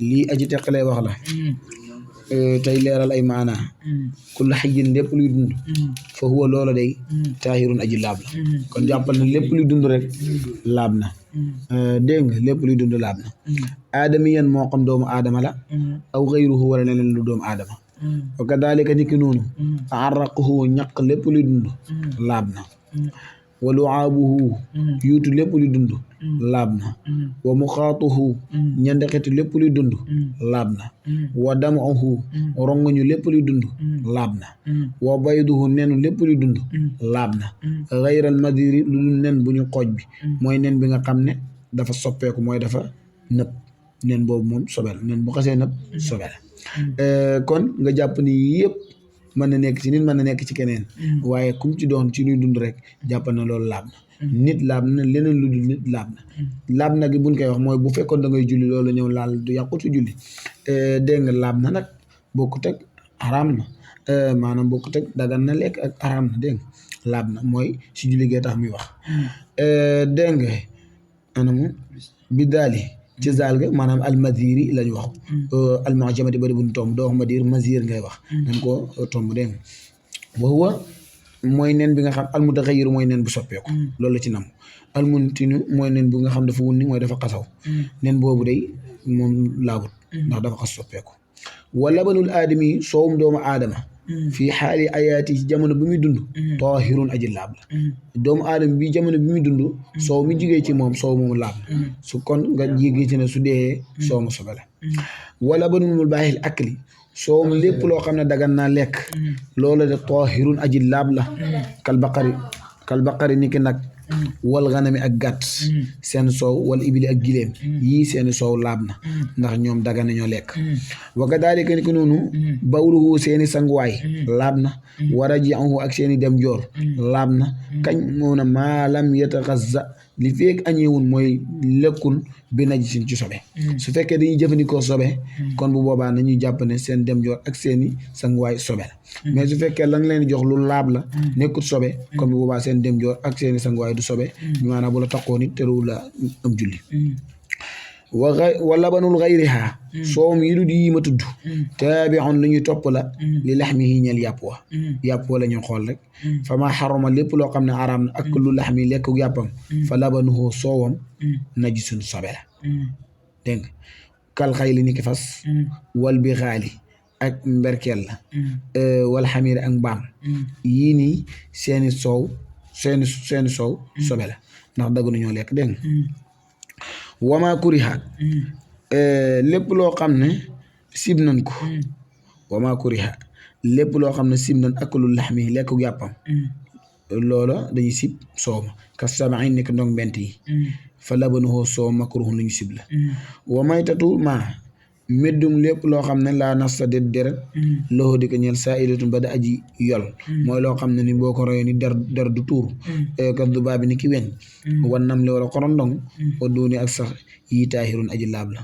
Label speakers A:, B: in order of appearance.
A: lii aji teqalee wax la tey leeral ay maanaa kullu xayyin lépp luy dund fa huwa loola day taahirun aji laab la kon jàppal na lépp luy dund rek laab na dégg nga lépp luy dund laab na aadami yan moo xam doomu aadama la aw xayruhu wala leneen lu doomu aadama wa kadalika niki noonu arraquhu ñaq lépp luy dund laab na wa luaabuhu yuutu lépp luy dund laab na wa muxaatuhu ñandexetu lépp luy dund laab na wa damuhu rongoñu lépp luy dund laab na wa bayduhu nenu lépp luy dund laab na xayral madiri lu dul nen bu ñu xooj bi mooy nen bi nga xam ne dafa soppeeku mooy dafa nëb nen boobu moom sobe la nen bu xasee nëb sobe la kon nga jàpp ni yëpp mën na nekk ci nit mën na nekk ci keneen waaye kum ci doon ci luy dund rek jàpp na loolu laab na nit laab na leneen lu dul nit laab na laab na gi buñ koy wax mooy bu fekkoon da ngay julli loolu ñëw laal du yàqutu julli dégg nga laab na nag bokkut ak xaraam na maanaam bokkut ak dagan na lekk ak xaraam na dégg nga laab na mooy si julli gee tax muy wax dégg nga anamu bi daali ci zaal ga maanaam almadiri lañu wax almu'jamati bari buñ tomb doo wax madir mazir ngay wax dañ ko tomb dégg nga wa huwa mooy nen bi nga xam almutaxayyir mooy nen bu soppeeku loolu la ci nam almuntinu mooy nen bu nga xam dafa wunni mooy dafa xasaw nen boobu day moom laabut ndax dafa xas soppeeku wa labanul aadami soowum doomu aadama fii xaali ayaati ci jamono bi muy dund taahirun aji laab la doomu aadama bi jamono bi muy dund soow mi jigee ci moom soow moomu laab la su kon nga jigee ci ne su dee soow ma sobe la wala banul mul baaxil akli soowum lépp loo xam ne dagan naa lekk loola de taahirun aji laab la kal baqari niki nag wal ganami ak gàtt seen soow wal ibili ak giléem yii seeni soow laab na ndax ñoom dagan nañoo lekk wa kadalika ni ko noonu bawluhu seeni sanguwaay laab na wa raji'uhu ak seeni dem joor laab na kañ moona maalam yataxazza li feek añeewun mooy lekkun bi najisin ci sobe su fekkee dañuy jëfandikoo sobe kon bu boobaa nañuy jàpp ne seen dem joor ak seeni sanguwaay sobe la mais su fekkee la nga leen jox lu laab la nekkut sobe kon bu boobaa seen dem joor ak seeni sanguwaay du sobe maanaam bu la taxoo nit teru la am julli wa labanul xayriha soowum yi du di ma tudd taabi'un lu ñuy topp la li laxmihi ñeel yàpp wa la ñu xool rek fa ma xarama lépp loo xam ne araam na ak lu laxmi lekk yàppam fa labanuhu soowam najisun sobe la dégg nga kal xayli ni ki fas wal bi xaali ak mberkeel la wal xamiri ak mbaam yii nii seeni soow sobe la ndax dagg nañoo lekk dégg nga wama kuriha lépp loo xam ne sib nañ ko wama kuriha lépp loo xam ne sib nañ aklu laxmi lekk yàppam loola dañuy sib soow ma kas samain nekk ndong mbent yi fa labanuhu soow makruhun lu ñu sib la wa maytatu ma meddum lépp loo xam ne laa nasta det deret loxo di ko ñeel saa idatun ba da aji yol mooy loo xam ne ni boo ko royee ni der du tuur kas du baabi ni ki weñ wan nam li wala xorondong wa duuni ak sax yi taahirun aji laab la